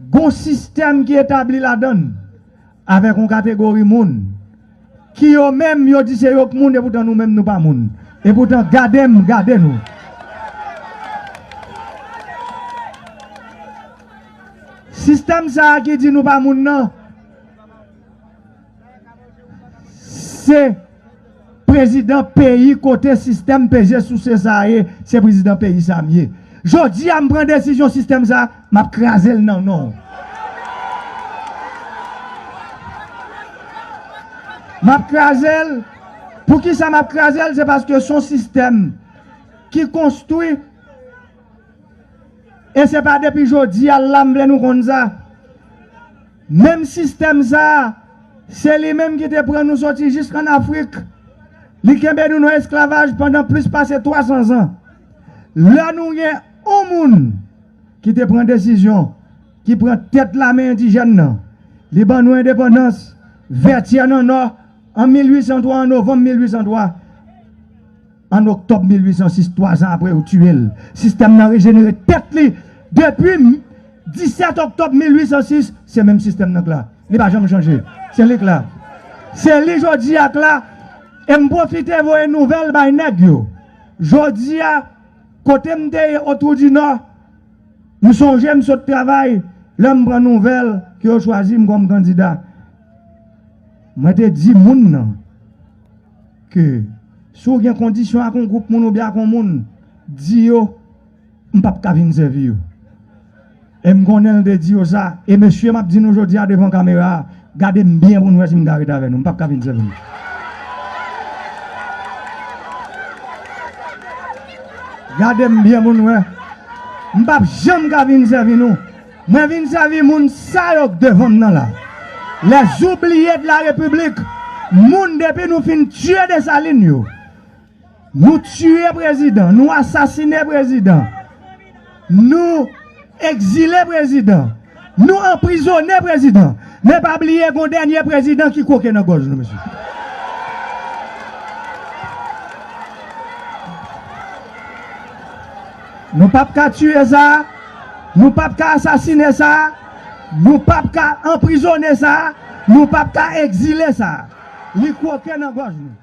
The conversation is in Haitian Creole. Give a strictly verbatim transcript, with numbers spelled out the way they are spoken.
Gon sistèm ki etabli ladan l avèk yon kategori moun ki yo menm yo di se yo k moun, epoutan nou menm nou pa moun. Epoutan gade m, gade nou. Sistèm sa a ki di nou pa moun nan, se prezidan peyi kote sistèm peze souse sa a ye, se prezidan peyi sa a m ye. Jodi a m pran desizyon sistèm sa a, m ap kraze l nan non w. M ap kraze l. Poukisa m ap kraze l? Se paske se yon sistèm ki konstwi. E se pa depi jodi a la m vle nou konn sa. Menm sistèm sa a, se li menm ki te pran nou soti jis ann Afrik. Li kenbe nou nan esklavaj pandan plis pase twa san zan. Lè nou gen yon moun ki te pran desizyon, ki pran tèt lame endijèn nan, li ban nou endepandans, Vètyè nan Nò, an mil uit san twa, an novanm mil uit san twa. An oktòb mil uit san sis, twa zan apre, yo tiye l. Sistèm nan rejenere tèt li. Depi m-, disèt oktòb mil uit san sis, se menm sistèm nan k la. Li pa janm chanje. Se li k la. Se li jodi a k la. E m pwofite voye nouvèl bay nèg yo. Jodi a, kote m te ye, Otwou di Nò, m sonje m sot travay, lè m pran nouvèl ke yo chwazi m kòm kandida. Mwen te di moun nan ke si w gen kondisyon ak yon gwoup moun oubyen ak yon moun, di yo, m p ap ka vin sèvi yo. E m konnen l te di yo sa. E mesye, m ap di nou jodi a devan kamera a, gade m byen pou n wè si m ka ret avè nou. M p ap ka vin sèvi nou. Gade m byen pou n wè. M p ap janm ka vin sèvi nou. Mwen vin sèvi moun sa yo k devan m nan la. Les oubliés de la République. Moun depi nou fin tiye Desalin yo. Nou tiye prezidan, nou asasine prezidan, nou egzile prezidan, nou anprizone prezidan. Men pa bliye gon dènye prezidan ki kwoke nan gòj nou, mesye. Nou p ap ka tiye sa, nou p ap ka asasine sa, nou p ap ka anprizone sa, nou p ap ka egzile sa. Li kwoke nan gòj nou.